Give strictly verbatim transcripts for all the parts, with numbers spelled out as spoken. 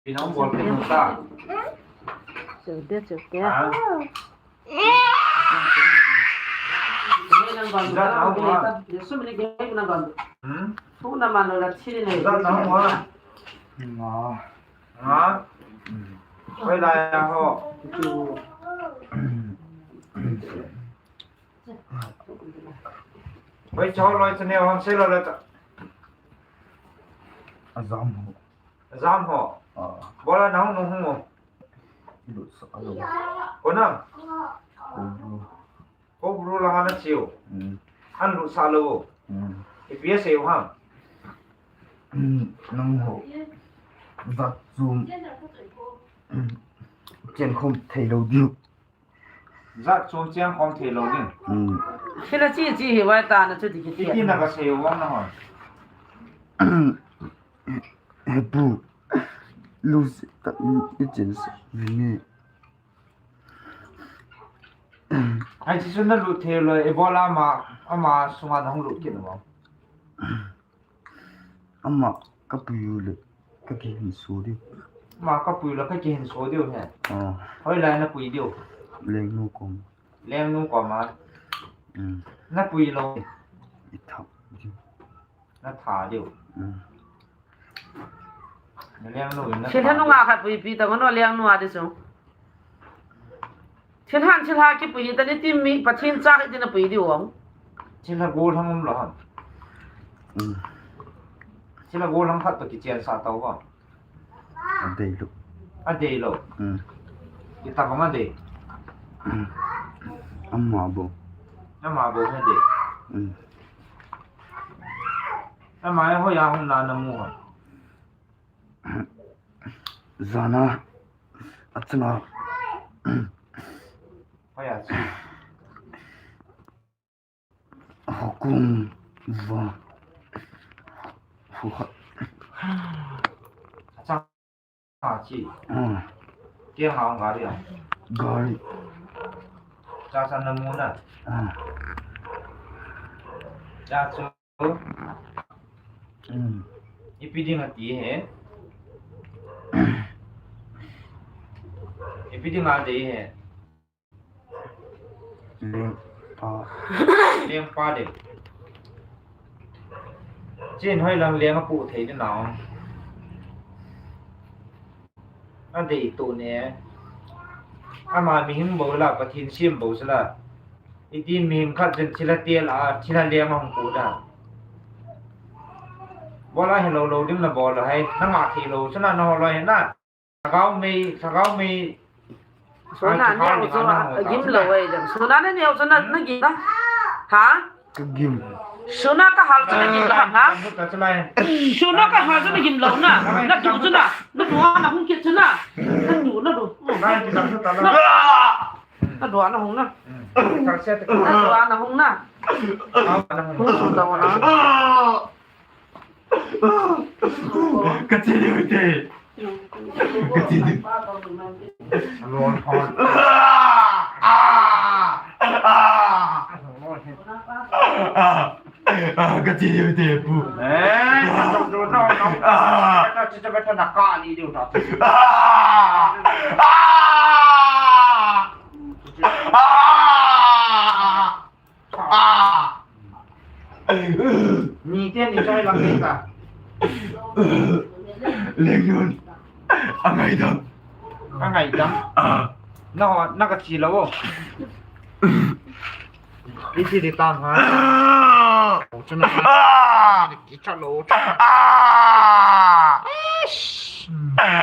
Pinang bol pin ta. Chute, chute. Ha? Zat nang wa. Hmm? Zat nang wa. Nga. Nga. Hoilai a ho. Hoi, chao loi chane hong se lo le ta. Ajam ho. Ajam ho. Ah. Bola nang nung hung mo. Lut sa lo. Kona. Ko bru. Ko bru la hana chiu. Hmm. An lut sa lo. Hmm. Ipi asei u ham. Hmm, nang ho. Vat chum. Hmm. Chen khom thei lo diu. Jat chom cheng khom thei lo ding. Hmm. Thil a chi chi hi vai ta na chu ti kiti. Kiti na ka sei vang na hon. He pu. Lu si ta i chen si ni. Ai chi sun na lu thei lo e bola ma ama sunga na hong lu kin mo. Ama ka pui u le ka kihin so diu. Ama ka pui u le ka kihin so diu he. Ah. Hoilai na pui diu. Lengnu kom. Lengnu kom a. Hmm. Na pui lo. I tha diu. Na tha diu. Hmm. Na lengnu na. Thilha nunga khat pui pi ta ngono lengnu a di su. Thilhan thilha kipui hi ta ni ti mi Pathen cha hi ti na pui diu vang. Thilha gollhang um lo ham. Hmm. Thilha gollhang khat to kichen sa tau vang. Adei lo. Adei lo. Hmm. Ita vang adei. Hmm. Ama bo. Ama bo adei. Hmm. Ama e hoiya hung na na mu ham. Jana achana. Hoiya chi. Hokung va. Hu ha. Achang a chi. Hmm. Keng a hung gari a. Gari. Cha sa na mu na. Hmm. Cha chu. Hmm. Ipi ding a ti he. Ipi ding a dei he. Lengpa. Lengpa dei. Chin hoi lang leng a pu thei ding na. Adei to ne. Ama mihem bou la, Pathen sem bou sela. Iti mihem khat chen thilha tel a, thilha leng a hung pu da. Bola he lo lo dim na bol hai, na nga thi lo, suna na ho lo he na. Lhagao mei, lhagao mei. Suna ne ho chu na gim lo e jam. Suna ne ne ho chu na gim na. Ha? Ka gim. Suna ka hal chu na gim lo, ha? Suna ka hal chu na gim lo na. Na tu chu na. Na tu na hung kit chu na. Na tu na tu. Na tu na hung na. Na tu na hung na. Hung tu na. Ka che diu te. Ka che diu. Alon hon. Ah! Ah! Ah! Ah! Ka che diu te pu. Eh, ka che diu te na. Ah! Ka che diu te na ka ni diu ta. Ah! Ah! Ah! Ah! Ni te ni choi lang ni ta. Lengyun. Angaidam. Angaidam. Ah. Na ho, na ka chi lo. Iti di tam ha. Ah. Chuna. Ah. Ki cha lo. Ah.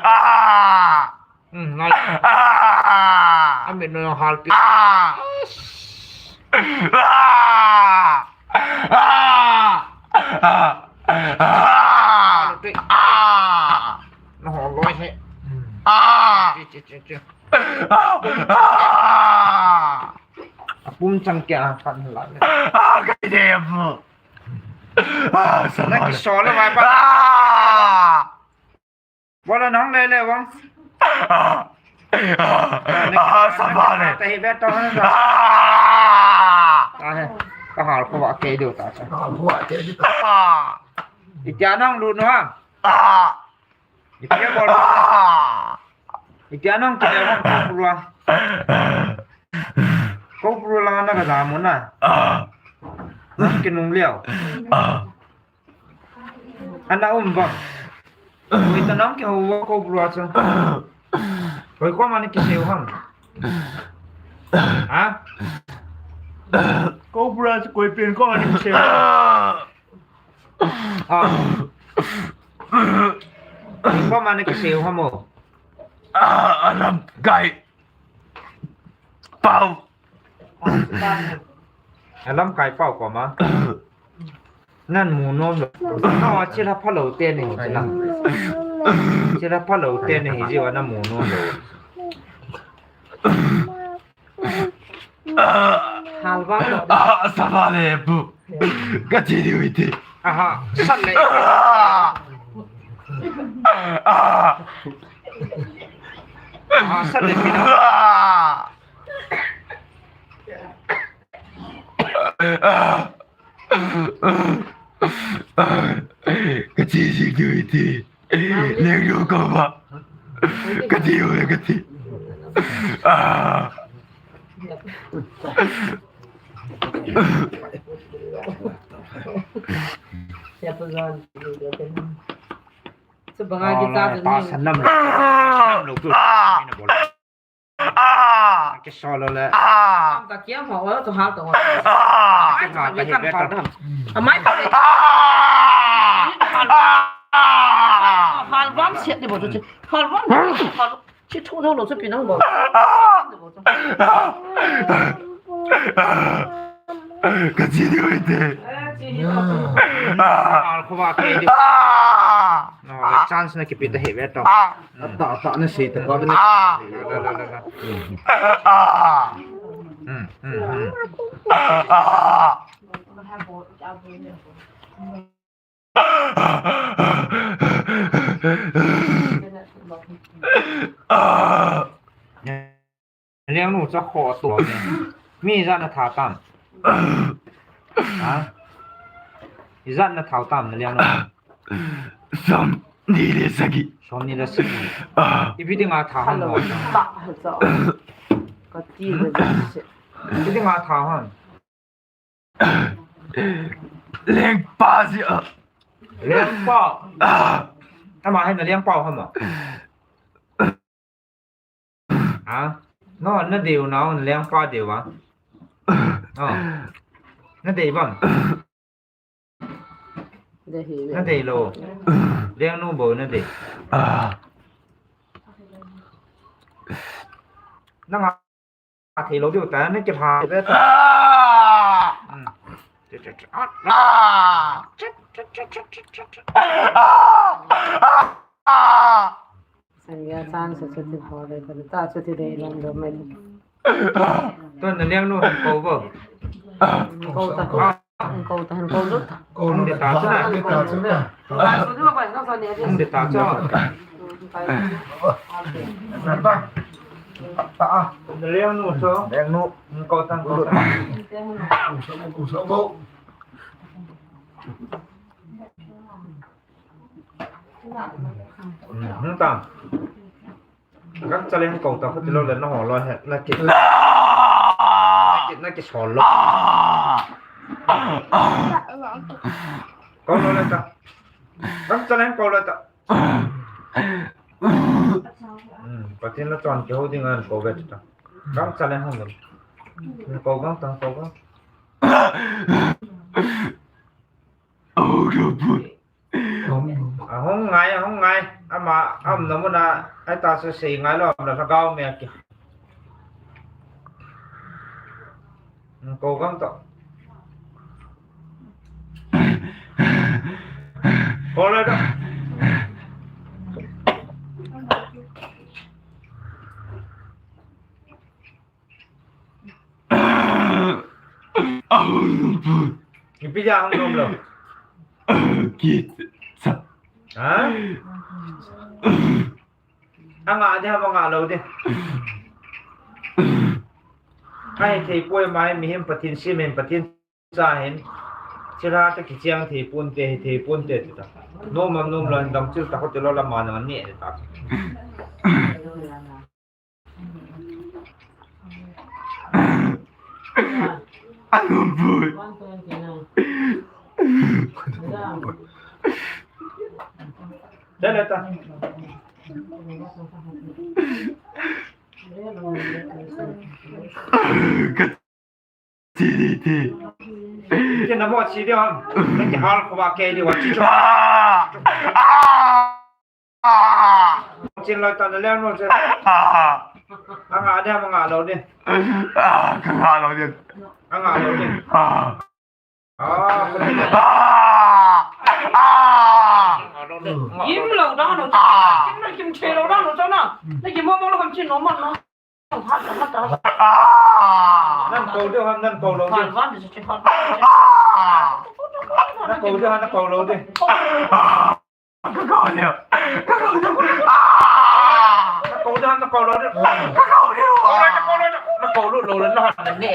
Ah. Hmm, ngai. Ah! Amin no hal pi. Ah! Ah! Ah! Ah! Ah! No ho loi he. Ah! Chi, chi, chi, chi. Ah! Ah! Apum chang kya kan la. Ah, kai de bu. Ah, sa. Na ki so le vai pa. Ah! Wala nang le le wang. Ah, ah, ah, sabale. Tahi be to han. Ah. Tahe. Ka hal ko wa ke do ta cha. Ka hal ko wa ke do ta. Ah. Itia nang lu no ha. Ah. Itia bol. Ah. Itia nang ke le wang ko lua. Ko lua la na ka da mo na. Ah. Nang ke nung liao. Ah. Ana um vang. Koi ta nang kihou a Cobra chu. Koi koma na kisei u ham. Ha? Cobra chu koi pen koma na kisei u. Ah. Koi koma na kisei u ham o. Ah, alam kai. Pau. Alam kai pau koma. Nan mu nom lo. Nawa chila phalo te ni chila. Chila phalo te ni hi jiwa na mu nom lo. Halwa lo. Ah, sabale bu. Ka chi ni wi ti. Aha, sat le. Ah. Ah. Aha, sat le pi na. Ah. Ah. Ka chi chi ki wi ti. Leng lu ko ba. Ka chi wi ka chi. Ah. Siapa zon? Sebagai kita tu ni. Pasan nam. Nam lu tu. Ah. Kisolo le. Ah. Ka kiam ho, tu hal to. Ah. Amai pa le. Ah. Hal bam siat ni bo tu. Hal bam. Hal. Chi thu lo lo chu pi nang bo. Ka chi ni wi te. Al kho ba ke di. No, chance na kipi ta he ve to. Ta ta na sei ta ko na. Hmm, hmm, hmm. Lengnu cha kho to ne. Mi ijat na tha tam. Ha? Ijat na tha tam na lengnu. Som ni le sagi. Som ni le sagi. Ah. Ipi dinga tha ham. Hello. Ta, hello. Ka ti le se. Ipi dinga tha ham. Lengpa si a. Lengpa. Ah. Ama hi na lengpa ham a. Ha? No, na dei u na, na lengpa dei u a. No. Na dei bam. Na dei lou. Lengnu bou na dei. Ah. Nang a thei lou diu ta, na kilha ve ta. Ah. Hmm. Ah. Ah. Sangya chan sa chuti bol le ta, chuti dei lom do me. Tun na lengnu hin ko bo. Ko ta, ko ta, hin ko lut ta. Ko lut ta, ta, ta, ta. Ko lut ta, ta. Ta, ta. Na lengnu so. Lengnu, ko ta, ko ta. Ko so, ko so bo. Hmm, ta. Gangcha leng ko ta, khuti lou le na ho lou he, na ki. Na ki, na kisol lou. Ko lou le ta. Gangcha leng ko le ta. Hmm, Pathen la chon kihou ding an ko ve ta. Gangcha leng hang le. Ko gang ta, ko gang. Oh, good boy. Ahung ngai, ahung ngai. Ama, am na muna, ai ta sa sei ngai lou, am na lhagao me ki. Ko gam to. Ko le to. Ipi ja hung nom lou. Kit sa. Ha? Anga de, anga lo de. Ai, thei poi mai, mihem Pathen sem, mihem Pathen cha hin. Chira ta kicheng thei ponte, thei ponte ti ta. Nom am nom lou, dam chil ta ko ti lou la ma na ne ta. Alum bui. Dale ta. Ka ti di ti. Ti na mo chi di ham. Ki hal ko ba ke di wa chi cho. Ah! Ah! Chin loi ta na le no che. Ah! Anga de, anga lo de. Ah, ka nga lo de. Anga lo de. Ah! Ah! Ah! Ah! Kim lo da no. Ah! Kim lo, kim che lo da no cha na. Na kim mo mo lo kim chin no man no. Ah! Nan ko de ham, nan ko lo de. Ah! Nan ko de ham, nan ko lo de. Ah! Ka ko de. Ka ko de. Ah! Nan ko de ham, nan ko lo de. Ka ko de. Nan ko lo, lo, lo, lo, ne.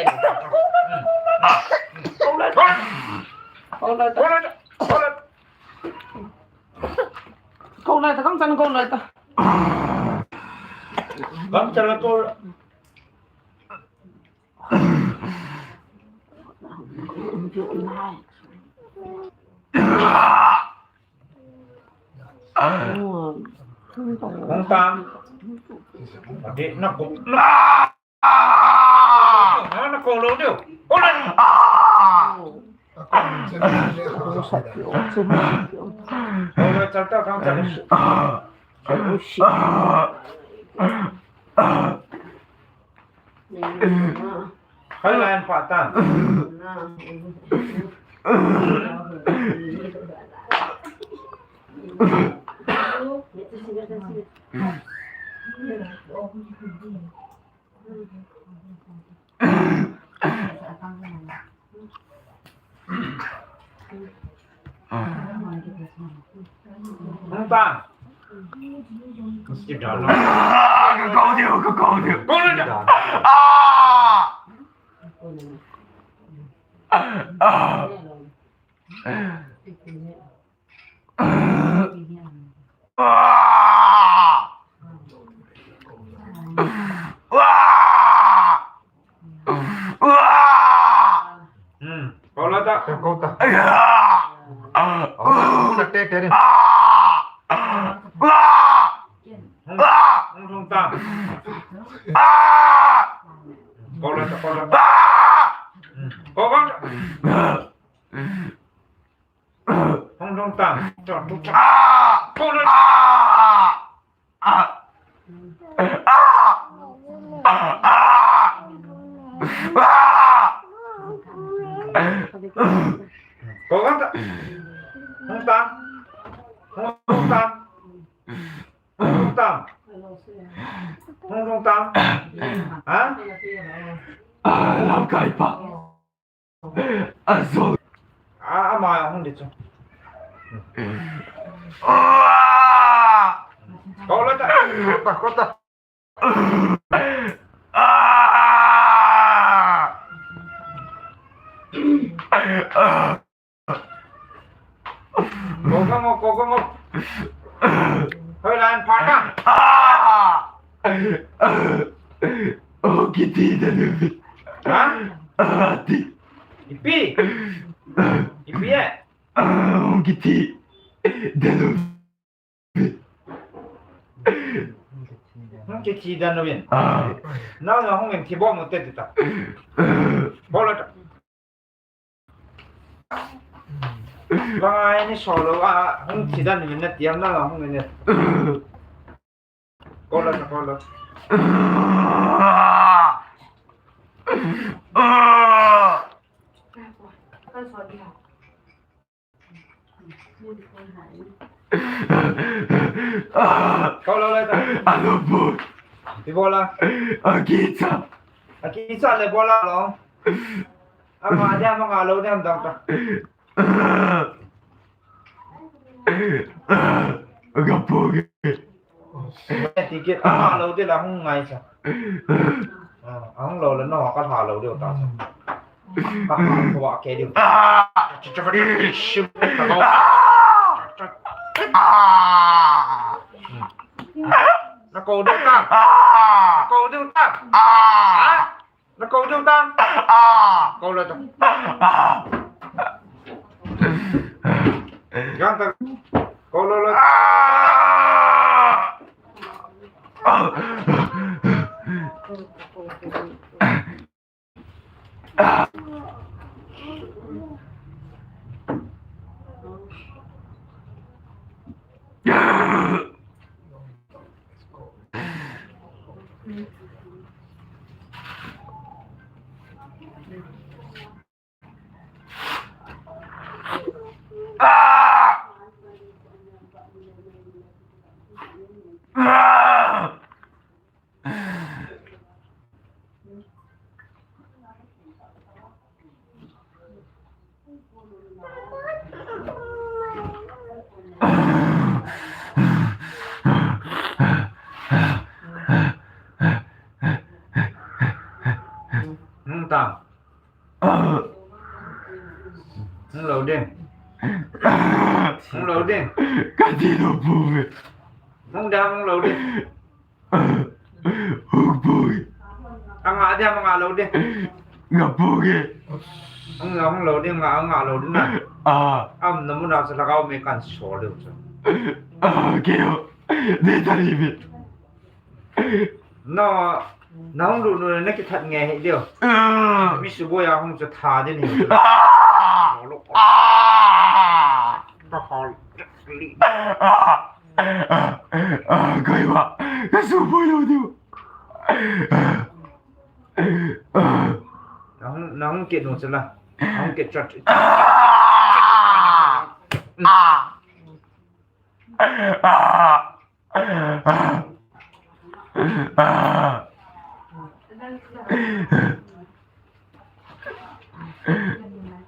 Ko lo. Ko lo. Ko lo. Ko lo ta, kam chan ko lo ta. Kam chan ko. Hung tang. Ade, na ko, na. Ah! Na, na ko lo de. Ko lo. Ah! Ko lo, chal ta, kam chal. Ah! Hai lan pa ta. Hung ta. Mesti dah lah. Ah, ka ko de, ka ko de. Ko lo da. Ah! Ah! Ah! Ah! Ah! Hmm. Ko lo ta. Ko ta. Ah! Ah! Ko lo ta, te, te, te. Ah! Ah! Hung, hung ta. Ah! Ko lo ta, ko lo ta. Ah! Hmm. Ko, ko. Hung, hung ta. Cho, cho, cho. Ah! Ko lo. Ah! Ah! Ah! Ah! Ah! Ko, ko ta. Hung ta. Hung, hung ta. Hung ta. Hung, hung ta. Ha? Ah, lamkai pa. Azul. Ah, ama hung di chu. Ah! Ko lo ta. Ko ta, ko ta. Ah! Ko ka mo, ko ka mo. Hoi lan pa ta. Ah! Oh, kiti da lubi. Ha? Ah, ti. Ipi? Ipi e? Ah, oh, kiti da lubi. Hung kiti da lubi. Ah. Nao na hung en ti bo mo te ta. Bo lo ta. Vang ai ni so lo a, hung ti da lubi na ti am na hung ni. Ko lo ta, ko lo. Ko lo le ta. Alo boy. Ipi bol a? Akicha. Akicha le bol a lo. Ama dia manga lo dia dang ta. Ka pung e. Ticket a lo de la hung ngai sa. Ah, hung lo le no ka la lo de ta sa. Ka ha ko wa ke de. Ah! Ah! Na ko de ta. Ah! Na ko de ta. Ah! Ha? Na ko diu ta. Ah! Ko lo ta. Ah! Yang ta. Ko lo lo. Ah! Hung ta. Hung lo de. Hung lo de. Ka ti lo pu ve. Hung da hung lo de. Hung pung e. Anga de, anga lo de. Nga pung e. Anga, anga lo de, nga, anga lo de na. Ah. Am na muna sa lhagao me kan so de sa. Ah, keo. De ta ri bi. No, na hung lu nu na ki that nge he de. Ah. Mi su bo ya hung sa tha de ni. Ah. Lo lo. Ah. Ta hol. Ah. Ah, ah, ah, koi ba, ka su poi lo diu. Ah, ah. Nang, nang ke no chala. Nang ke chat. Ah! Ah! Ah!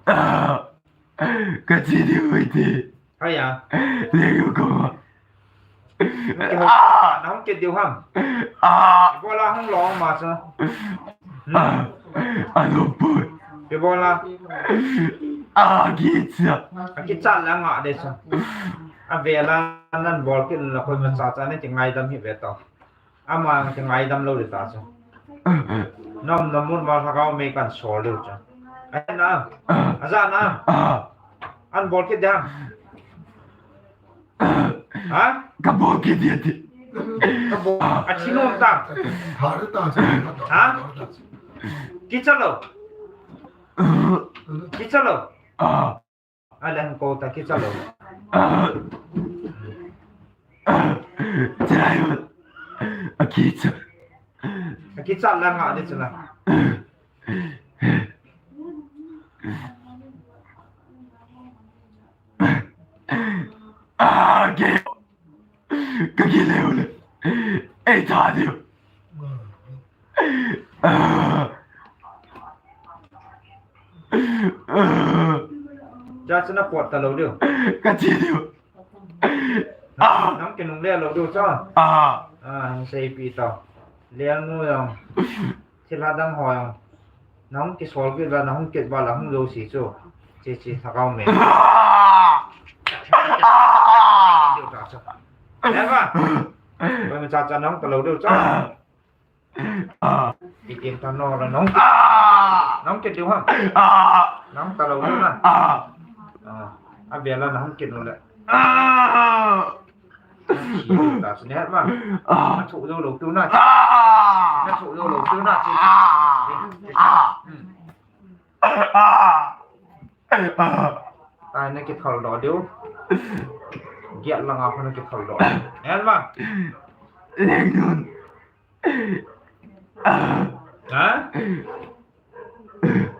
Ah! Ka chi diu iti. Haya. Legu ko. Nang ke ho. Ah! Nang ke diu ham. Ah! Ibola hung lo ma sa. Ah! Ano po. Ibola. Ah, kicha. Kicha la nga de sa. A vela nan bol kin la koi ma cha cha ne ti ngai dam hi ve to. Ama ka ngaidam lou ding ta chu. Nom nom mun ma lhagao mei kan sol lou chu. Ahi na. Aja na. An bol kit ding. Ha? Ka bol kit ding ti. Ka bol. A thi nom ta. Ha? Kicha lou. Kicha lou. A leng ko ta kicha lou. Chai. A kicha. A kicha la nga de chula. A ke. Ka kile ule. Ei ta diu. Cha chana pot ta lou diu. Ka chi diu. Nang ke nung le lou diu cha. Ah. Ah, hing sei pi ta. Leng nu jong. Thil hadang ho jong. Nang kisol kit ba, nang kit ba la hung lou si chu. Chi chi thakau me. Diu ta cha. Le ba. Ba mi cha cha nang ta lou diu cha. Itin ta no la nong. Nong kit diu ham. Nong ta lou na. A bela nong kit lou le. Nong kit lou ta sini hat ma. Na thu lou lou tu na. Na thu lou lou tu na. Ai na kithol do diu. Giat langa khona kithol do. Hat ma. Lengnun. Ha?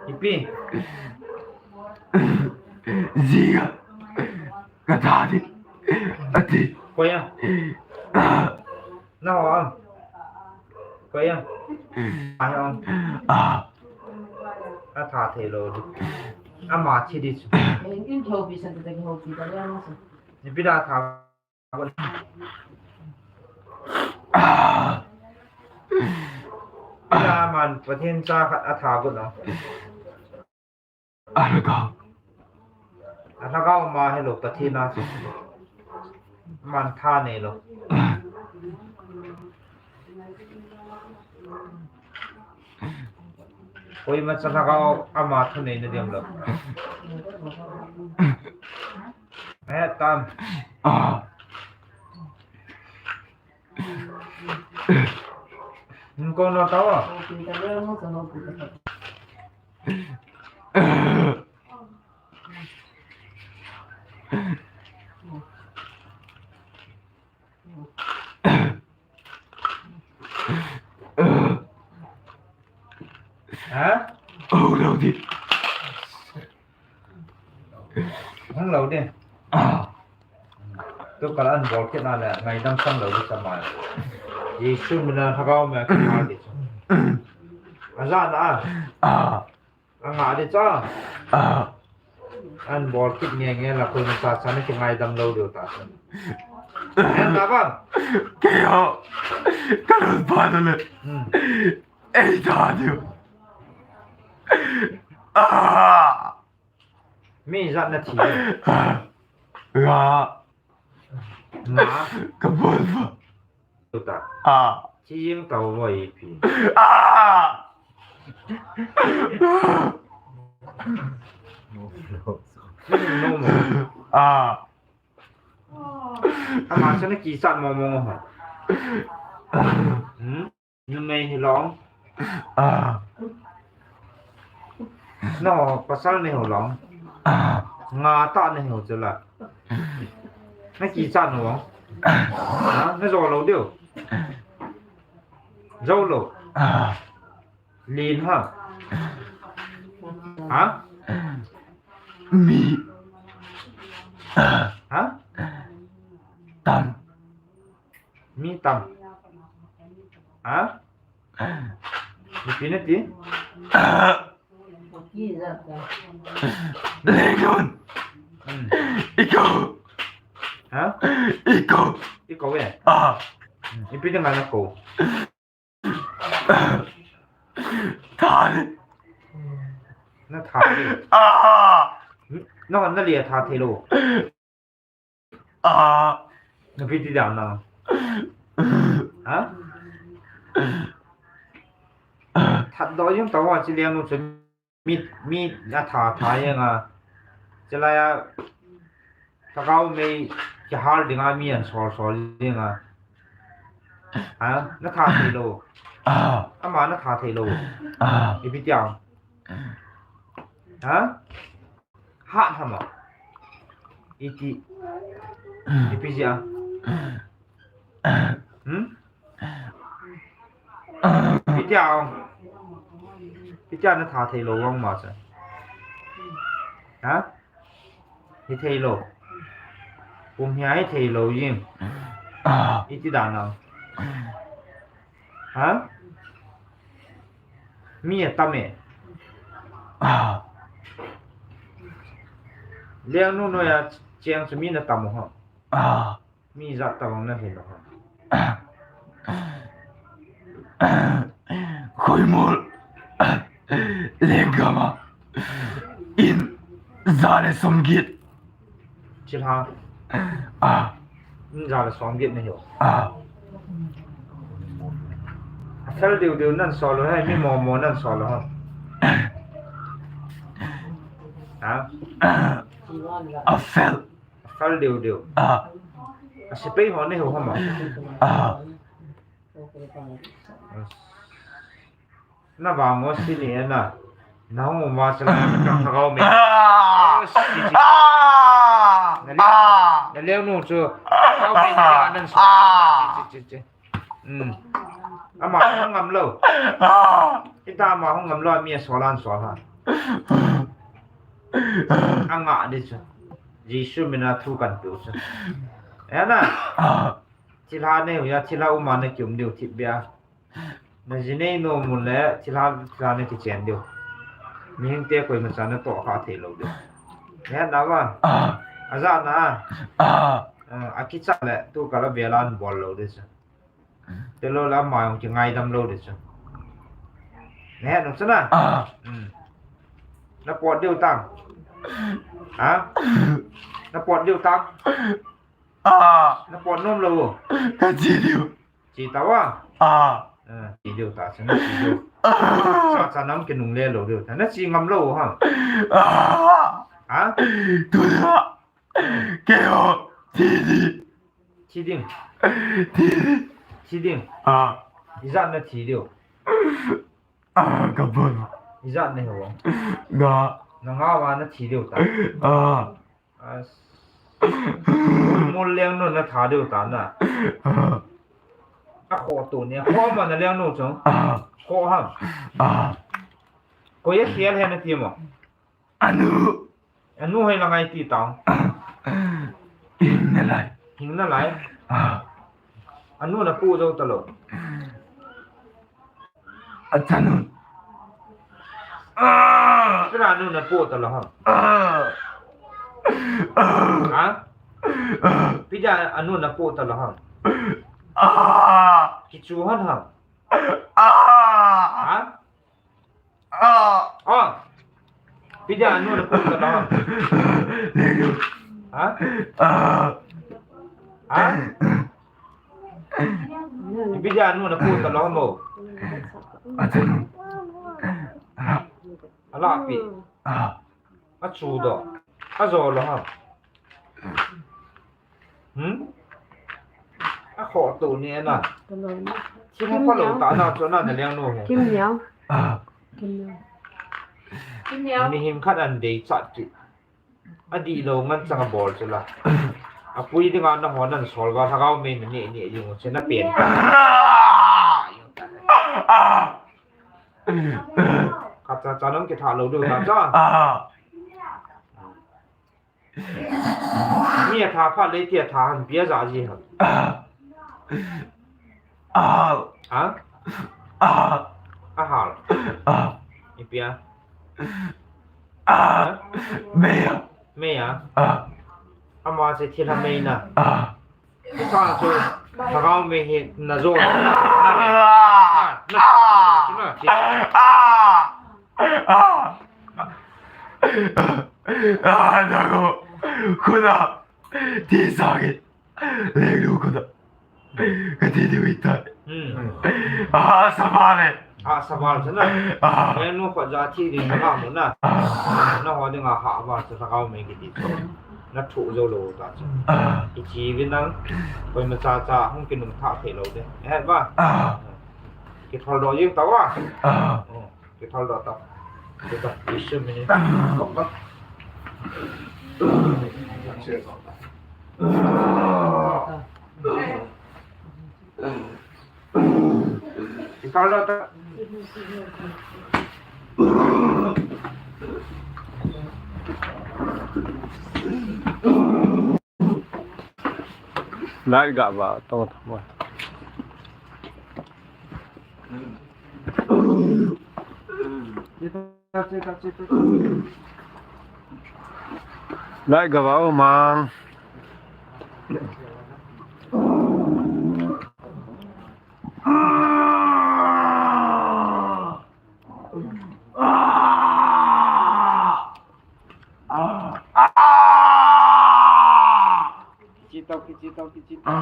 Ipi? Jiga. Ka ta di. Ati. Koya. Na ho am. Koya. Ai am. A. A tha thei lou di. Ama thi di chu. In thopi san ta ki hopi ta ya ma sa. Ipi dia tha got? Ipi dia man Pathen cha khat atha got na? Alhagao. Alhagao ma hilou, Pathen a chu. Man tha neilou. Koima cha lhagao ama thaneina ding lou. Eh, tam. Ah. Hung kou no tao. Ha? Hung lou di. Hung lou di. Ah. Tu kal an bol kit na le, ngaidam sang lou di sa ma. Jesu mina lhagao ma kit na di chu. Aja na. Ah. Anga di cha. Ah. An bol kit nge nge la, koima cha cha na kingaidam lou diu ta. An ta bang. Kei ho. Ka lun pa tu le. Hmm. Ei ta diu. Ah. Mi ijat na thi. Ah. Nga. Nga. Ka bol pa. Tu ta. Ah. Chi jing tao voi pi. Ah! No, no. Ah. Ama cha na kichat mo mo ho. Hmm? Numei hilou. Ah. No, pasal nei hilou. Ah. Nga tah nei hilou chu la. Na kichat no. Ha, na jou lou diu. Jou lou. Ah. Lin ha. Ha? Mi. Ha? Tam. Mi tam. Ha? Ipi na ti? Lengun. Hmm. Iko. Ha? Iko. Iko e. Ah. Hmm. Ipi dinga na kou? Tha le. Na tha le. Ah. Na, na le tha thei lou. Ah. Na pi ti dam na. Ha? That do yung tawa chi liang nu chu. Mi, mi a tha, tha jeng a. Chilai a, lhagao mei kihal ding a mi an sol, sol jeng a. Ha? Na tha thei lou. Ah. Ama na tha thei lou. Ah. Ipi ti a. Ha? Ha, ha ma. Iti. Ipi ti a. Hmm? Itia, itia na tha thei lou vang ma cha. Ha? Hi thei lou. Um hia hi thei lou jing. Iti dan a. Ha? Mi atam e. Lengnu noiya cheng chu mi na tam u ham. Mi ijat tabang na hin ham. Khoimol. Lenggam a. In ja le som get. Chilha. Ah. In ja le som get na hi u. Ah. Afel deu deu nan sol u ham, mi mo mo nan sol u ham. Ha? Afel. Afel deu deu. Ah. Asepai ho nei hi u ham. Ah. Na vang o si ni na. Na hung ma sa na ka lhagao mei. Ah! Oh, si, si. Ah! Na le, ah! Na lengnu chu. Lhagao mei na nan so. Ah! Si, si, si, si. Hmm. Ama hung ngam lou. Ah! Ita ama hung ngam lou, mi asol an sol ha. Anga di chu. Jesu mina thu kan pe u chu. Ena. Ah! Thilha nei u ya, thilha um a na kium diu thip bia. Na ji nei nom u le, thilha, thilha na kichen diu. Mihing te koima cha na toh kha thei lou diu. He na va. Ah. Ajana. Ah. Ah, akicha le, tu kala velan bol lou de chu. Te lo la ma jong kingaidam lou de chu. Ne, no chana. Ah. Hmm. Na pot diu tang. Ha? Na pot diu tang. Ah. Na pot nom lou. Ka chi diu. Chi tao a? Ah. Ah, chi diu ta, chi na chi diu. Ah. Cha cha nam kinungle lou diu ta. Na chi ngam lou ham? Ah. Ha? Tu da. Kei o. Thi di. Thi ding. Thi di. Thi ding. Ah. Ijat na thi diu. Ah, ka bon. Ijat na hi o. Nga. Na nga va na thi diu ta. Ah. As. Mol leng no na tha diu ta na. A kho tu ni, kho ma na leng no chung. Kho ham. Koi a khel he na ti mo. Anu. Anu hoi la ngai ti tao. Hing na lai. Hing na lai. Anu na pu jo ta lo. Achanun. Ah! Pira anu na po ta lo ham? Ah! Ah! Ha? Ah! Pira anu na po ta lo ham? Ah! Kichu han ham? Ah! Ha? Ah! Ah! Pija anu na po ta lo. Lelu. Ha? Ah. Ha? Pija anu na po ta lo mo. Atanu. Ala pi. Ah. Achu do. Ajo lo ha. Hmm? A kho tu ni na. Kim pa lo ta na chu na na liang nu. Kim niao. Ah. Kim niao. Kim niao. Ni him khat an dei chat ki. A di lo ngan chang a bol chu la. A pui ding a na hon an sol va thagau me ni ni yung che na pen. Khat cha cha nam ki tha lo du ta cha. Mi a tha pha lei ti a tha han pia za ji han. Ha? A hal. I pia. Mei a. Mei a. Ama se thil ha mei na. Sa chu thagau mei hi na zo. Na, na, na, na. Ah, nago. Khuda. Ti sa ke. Lengnu khuda. Ka ti di wita. Hmm. Ah, sabale. Ah, sabal sana. Ah. Lengnu khuda thi di na mu na. Ah. Na ho di nga ha ba sa thagau mei ki ti. Na thu zo lo ta. Ah. I chi vi nang. Koi ma cha cha hung ki nung tha thei lo de. Eh ba. Ah. Ki thol do ying ta wa. Ah. Oh. Ki thol do ta. Ki ta, isu mini. Kok ta. Ki thol do ta. Light ga ba tong tong ba. Light ga ba o mang. Kichi tau, kichi tau, kichi tau.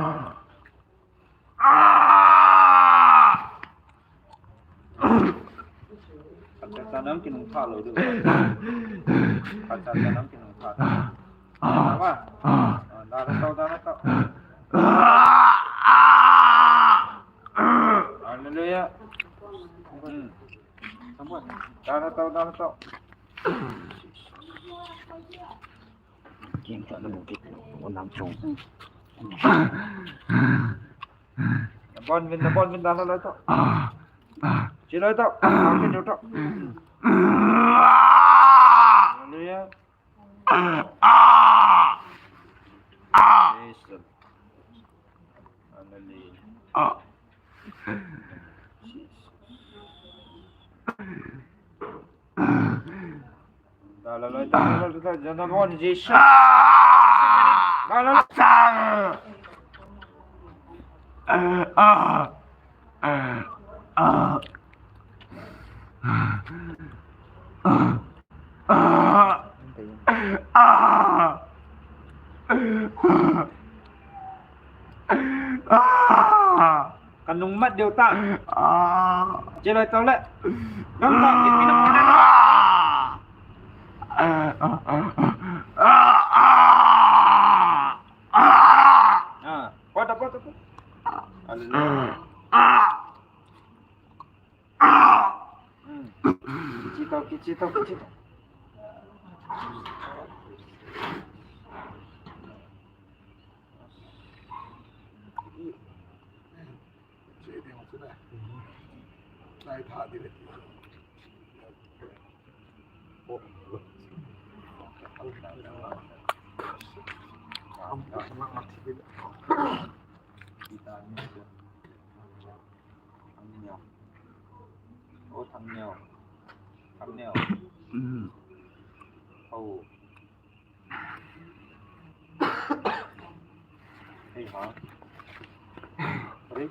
Khat cha cha nam ki nung tha lo du. Khat cha cha nam ki nung tha. Ba. Ah, da da tau, da da tau. Hallelujah. Hmm. Da da tau, da da tau. King sa na bukit lo, o nam chung. Na bon vin, na bon vin, da la la to. Chi la to. Ka ke to. Hallelujah. Praise the Lord. Hallelujah. Jesus. La, la, la, la, la, la, la, la, la, la, Jesus. Ah! La, la, la. Ah! Ah! Ah! Ah! Ah! Ah! Ah! Kanung mat deu ta. Ah! Che loi tau le. Nang ta, ipi na mo na. Ah! Ah! Ah! Ah! Ah! Pota, pota, pota. Hallelujah. Ah! Ah! Hmm. Kichi tau, kichi tau, kichi tau. Thumbnail. Oh, thumbnail. Thumbnail. Mm. Oh. Hey, ha. Ready?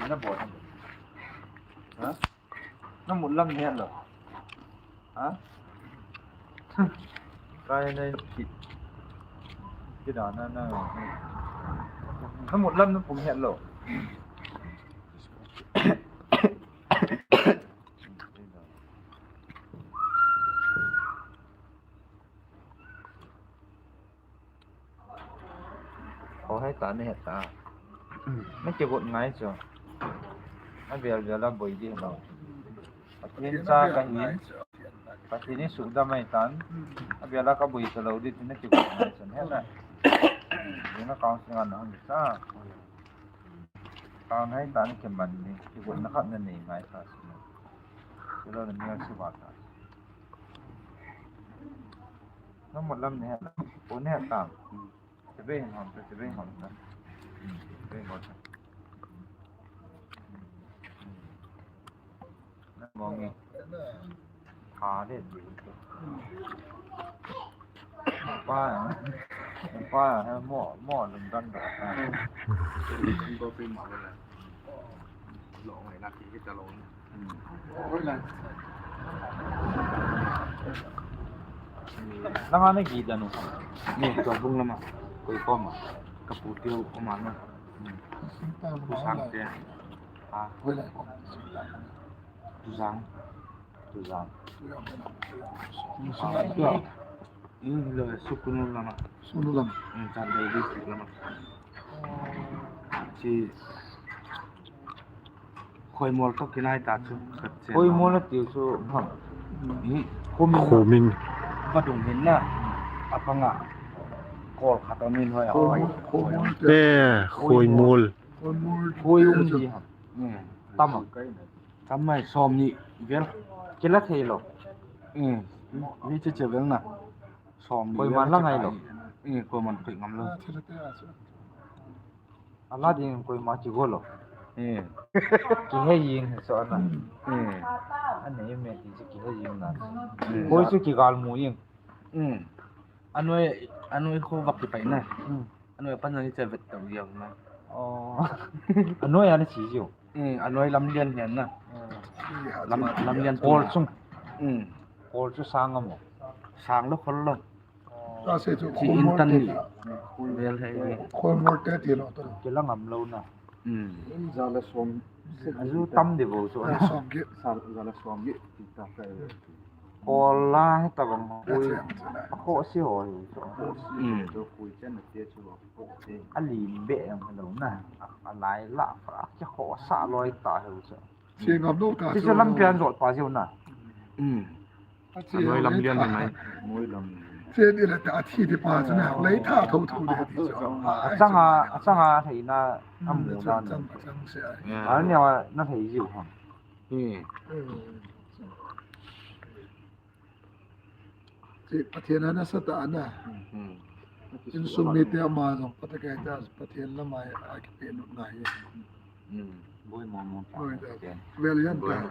Ina bo. Ha? Na mut lam het lou. Ha? Kai na ki, ki da na na. Na mut lam na pum het lou. Ho hai ta, na het ta. Na kigot ngai chu. A vel vel a boi di lou. Pathen cha ka hin. Pathen in sudam mai tan. A vel a ka boi ta lou di, na kigot ngai chu. Het na. Ni na counseling an hung sa. Ka hai ta, na kiman ni. Kigot na khat na nei ngai ta. Chulou na mi a si ba ta. Na mut lam na het, o na het tam. Chibai hom ta, chibai hom ta. Chibai hom ta. Na mong e. Ha de de. Pa, pa, mo, mo lum dan da. Ko pe ma la. Lo ngai na ki ki ta lo. Nang ana gi dan u. Ni tua bung lama. Koi koma. Ka pu tiu koma na. Pu sang te. Ha. Tu sang. Tu sang. Tua. Ni lo Sukunu lama. Sukunu lama. Hmm, Chandel district lama. Chi Khoimol toh kinai ta chu. Khoimol na tiu chu, hmm. Khomin. Khomin. Vadung hin na. Apanga. Kol khat a min hoi a hoi. Khoimol. Eh, Khoimol. Khoimol. Khoi um di ham. Hmm. Tam a. Tam mai som ni vel. Kila thei lou. Hmm. Mi che che vel na. Som ni vel. Koiman la ngai lou. Hmm, koiman pei ngam lou. Ala ding koima kigo lou. Eh. Kihei jing hi so na. Eh. Anei me ti chu kihei jing na. Eh. Koi chu kigal mu jing. Hmm. Anoi, anoi kho vak kipai na. Hmm. Anoi pan ni che vet tau jing na. Oh. Anoi ana chi jiu. Hmm, anoi Lamlian hian na. Hmm. Lam, Lamlian Kol chung. Hmm. Kol chu sang a mo. Sang lou khol lou. Ka sei chu Khoimol te. Vel hei. Khoimol te ti lou to. Kila ngam lou na. Hmm. Za le som. Aju tam de bo chu. Za le som ki. Za le som ki. Ti ta ka. Kol la he ta bang. Koi. Kho si ho hi chu. Hmm. Kho si ho chu. Ali be ang lou na. A lai la fa ki kho sa loi ta he chu. Che ngam lou ta. Ti chu lampian jot pa jiu na. Hmm. Anoi Lamlian nai. Anoi lam. Che ni la ta thi ti pa chu na. Lei tha tho tho de ti chu. Achanga, achanga theina amu dan. Achang, achang se ai. Ani wa na thei jiu ham. Hmm. Hmm. Che Pathen ana sa ta na. Hmm. Insung mite ama jong Pathen kai ta, Pathen lama a kipe nut na hi. Hmm. Boi mo mo ta. Boi ta. Ken. Vel yan ta. Boi mo.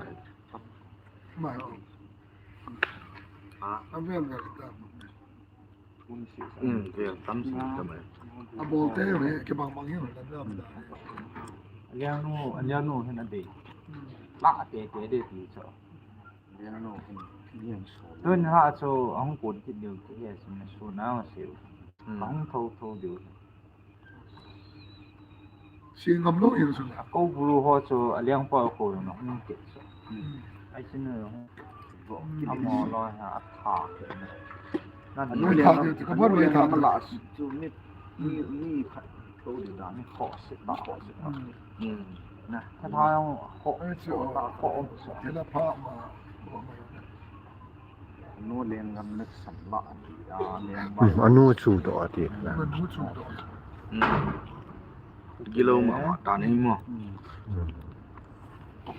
Ma ho. Ha? A vel vel ta. Kun si sa. Hmm, vel tam si ta mai. A bol te he, kibang bang hin la da da. Aliang nu, aliang nu hin a dei. Hmm. La te te dei ti so. Aliang nu hin, aliang so. Tun ha so, a hung kun kit diu ti he, so na so na ma se. Hmm. A hung tho tho diu. Si ngam lou jeng sun. A ko bulu ho chu a liang pa ko no hung ke chu. Hmm. Ai sin no. Amo lo ha a tha. Na ni liang ka ba lo tha la chu ni ni ni khat ko de da ni kho se ba kho se. Hmm. Na tha tha ho. Ai chu ta ho. Te la pha ma. Anu lenggam na sam la ati, a, lenggam. Hmm, anu chu doh ati na. Anu chu doh. Hmm. Gilou mama ta ni mo.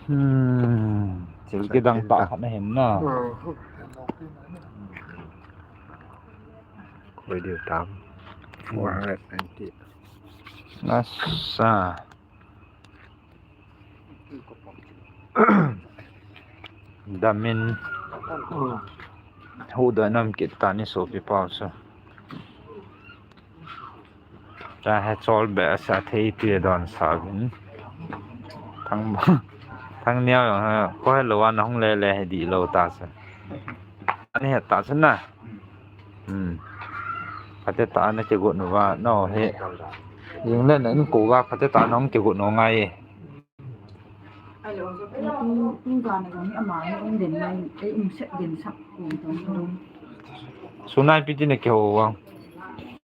Hmm. Thil kidang tah khat na hin na. Koi diu tam. Four hundred ninety. Nasa. Damin huhdoh nam kit ta ni sopi pau chu. Ta he chol be asa thei ti don sa vin. Thang, thang niau jong ha, ko he lo an hung le le he di lo ta sa. Ani he ta sa na. Hmm. Phate ta na kigot nu va, no he. Jing le na in ko va phate ta na hung kigot nu ngai e. Ai lo, tu, tu jan a jong hi ama hi um den mai, ei um set den sak kum tong tong. Sunai pi ti na kiho vang.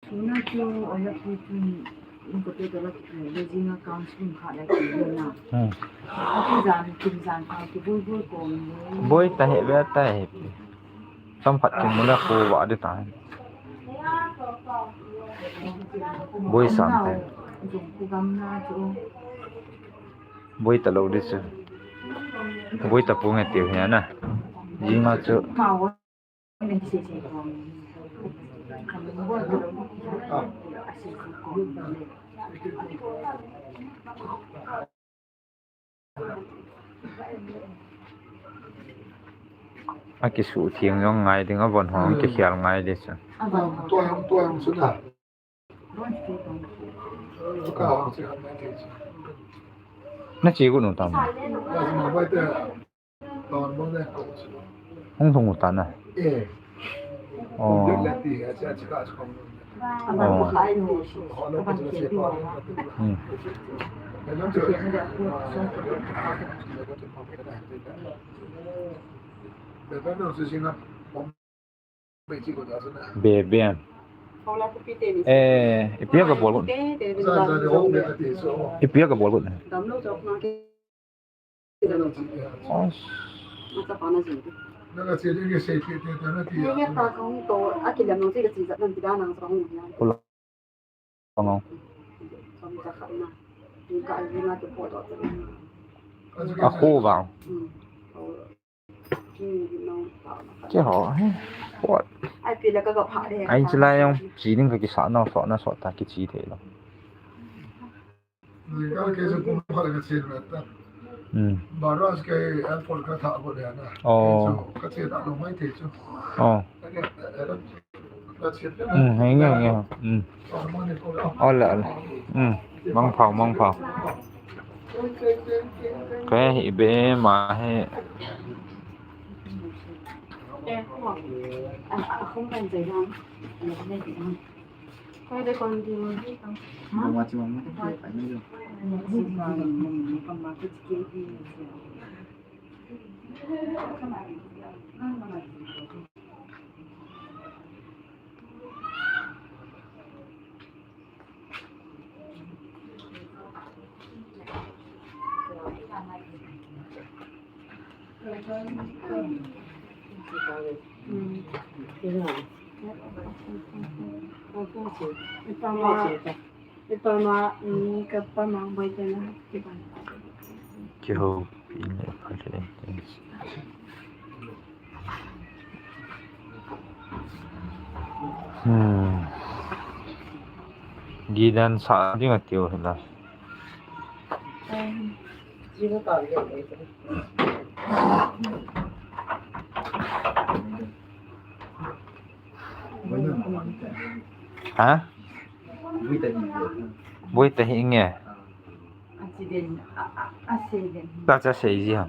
Sunai chu, ai la pi chu, in ko te to la, le jing a counseling kha la ki na. Hmm. A tu jan, kin jan kha ki boi boi ko. Boi ta he ve ta he. Samphat kimu le ko va de ta. Boi sam te. Boi ta lou de chu. Boi ta pu nge tiu hi na. Jing a chu. A kisuh theng jong ngai ding, a von hong kikhel ngai ding chu. Tua jong, tua jong chu na. Na chi gu nu tam. Hung thung u ta na. Oh. Oh. Hmm. Be, be. Eh, ipi a ka bol got. Ipi a ka bol got. As. Pulangong. A khu vang. Keiho hi, what? Ai, chulai jong, chi ding ka kisa nau, sot na sot ta, kichi thei lou. Hmm. Oh. Oh. Hmm, hei nge, hei nge. Hmm. Ole, ole. Hmm. Mangpha, mangpha. Kei hi be ma he. Kihoupi le phalei. Hmm. Gidan sa ding atiu hila. Ha? Boi ta hi nge. Ta cha sei ji ha.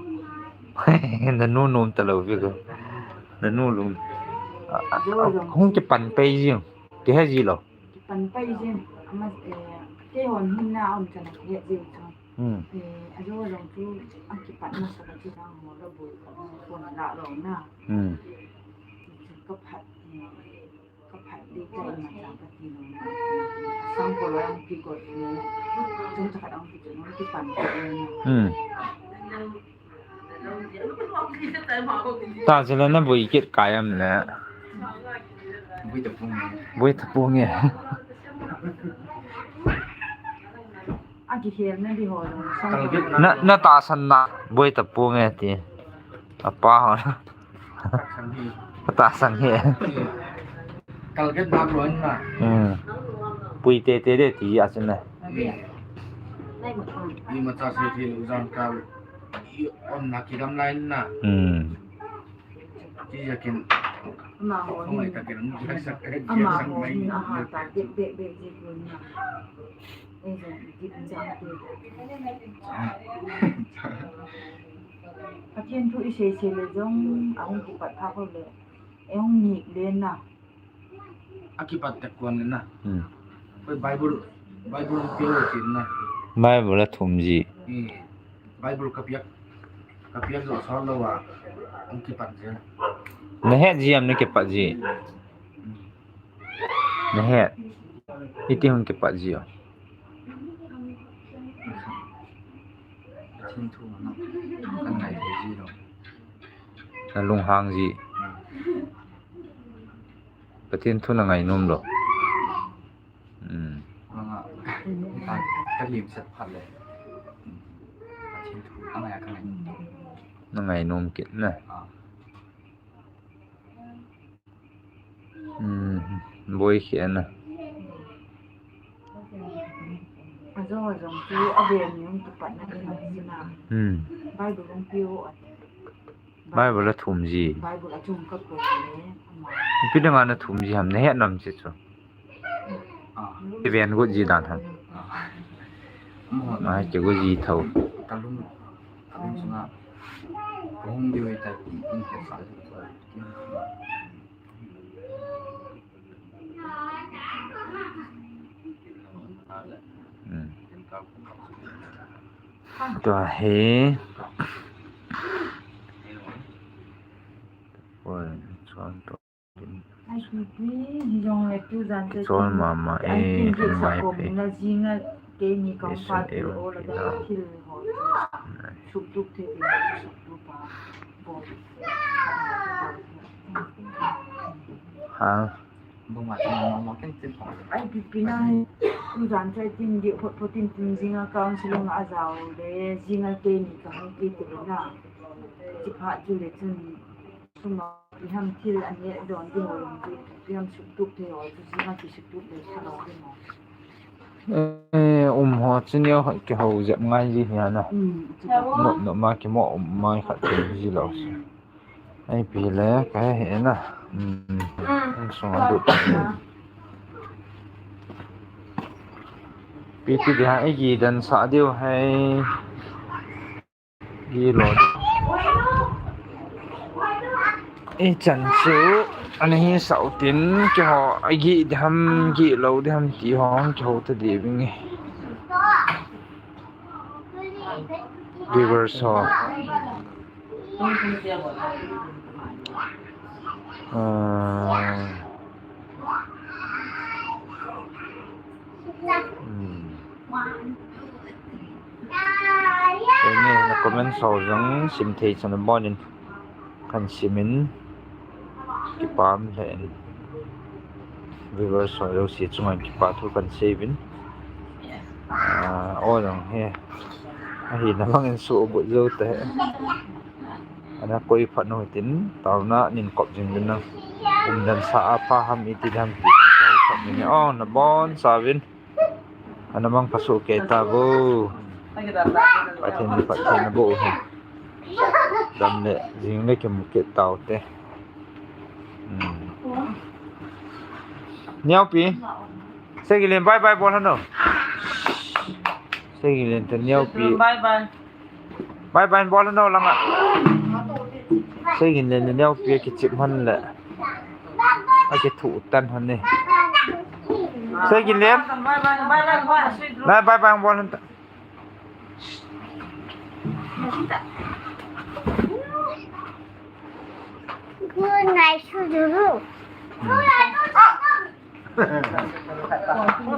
Na nu nom ta lou vi ko. Na nu lung. Hung kipan pai ji. Kihe ji lou. Kipan pai ji. Ama, eh, keihon hin na um chan kihe ji chu. Hmm. Eh, ajo jong chu, akipat masa ka chu jang mo la boi ka mo ko na la lo na. Hmm. Ka phat, eh, ka phat di ka ima cha ka ti lo na. Sang ko lo ang ki ko ni. Chung cha ka ang ki ko ni kipan ko ni. Hmm. Ta chule na boi kit kai am le. Boi ta pung. Boi ta pung e. Na, na tahsan na, boi ta pung e ti. Apa ho. Tahsan hi. Kalget na lo na. Hmm. Pui te te de ti a chun na. Ima cha se ti lu jan kal. I on na ki dam lai na. Hmm. Ti ja kin. Ama ho ni. Ama ho ni aha ta de de de ji ko na. Pathen thu i sei sei le jong, ahung kipat pha ko le, ahung ngik le na. Akipat te kon le na. Hmm. Koi Bible, Bible pe lo chin na. Bible a thum ji. Hmm. Bible ka piak, ka piak jo sa lo wa, ahung kipat je. Na het ji am na kipat ji. Hmm. Na het. Iti hung kipat ji o. Pathen thu na, ka ngai thei ji lo. Na lunghang ji. Pathen thu na ngai nom lo. Hmm. Ka, ka lim set phat le. Pathen thu ka ngai, ka ngai. Na ngai nom kit na. Ah. Hmm, boi khel na. Ajo, ajo, chu a ve ni hung kipat na ni na. Hmm. Bible hung piu a. Bible a thum ji. Bible a chung ka ko ni. Ipi dang a na thum ji ham, na het nam se chu. Ah. Iven got ji dan ham. Ah. Ai, ke got ji tho. Ka lung, ka lung sunga. Ka hung diu ta ki, in ke sa. Hmm. Tua hi. Oi, chuan to. Kichol mama e, kan vai phe. Esun eu kila. Ha? Ai, pipi na hi, tu jan chai tin di khot khot tin tin jinga counseling a jao le, jinga keini ka hung kiti na. Chi pha chu le chun. Suma, iham thil an neh don ding ho jong chu, iham suktup thei ho chu, jinga kisuktup le tha lo ding ho. Eh, um ho chu neo khat kiho jep ngai ji hi ana. Hmm, chu ka. Nop nop ma kimo um mai khat thei ji lo. Hmm. Ai pi le, ka he he na. Hmm. Hmm. Sung a lut. Pi ti dia, ai gi dan sa diu hai. Gi lo. I chan chu, ani hi sau tin, keiho, a gi diham, gi lo diham ti ho, keiho ta di vinge. Viewers ho. Ah. Hmm. Eni na comment ho jong sim thei chan abon in kan sim in kipa um lheh in viewers ho jouse chunga kipa thu kan sei uvin. Ah, o jong hi ahina bang in subut jou te. Ana koi phat nu tin taona nin kop jing uvin na. Um dan sa a pha ham iti dan ti kop ni o na bon sa uvin. Ana mang pha su ke ta vo. Pathen ni, Pathen na bo hen. Dam le jing le kimu kit tau te. Hmm. Niaupi. Seiginlen bye bye bol hano. Seiginlen te Niaupi. Bye bye. Bye bye bol hano langa. Seiginlen le Niaupi kichip han le. Akithu tan han ni. Seiginlen. Bye bye bol han ta.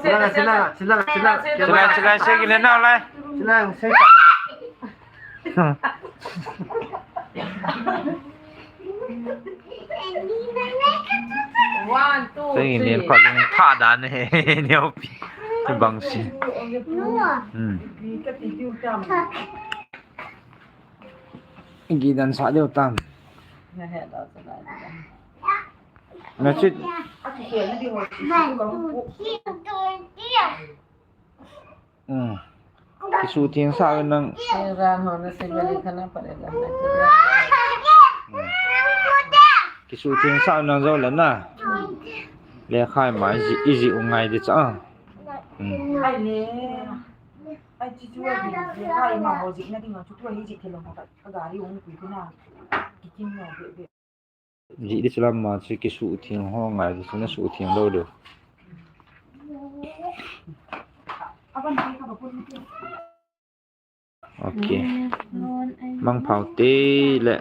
Sila, sila, sila, sila. Sila, sila, sila, sila, sila. One, two, three. Seiginlen kho lung tha dan he, Niaupi. Bang si. Hmm. Gi dan sa deu tam. Na chit. Hmm. Kisu theng sa nang. Ran ho na se beli khana pare la. Kisu theng sa nang jo la na. Le khai ma iji, iji u ngai di cha. Hmm. Ai le. Ai chi chu ai di. Ai ma ho ji na di ma chu tu ai ji thelo ma ka gari ong pui na. Kikin na be be. Ji di chu lam ma chu kisu theng ho ngai di chu na su theng lo lo. Okay. Mangpha u te le.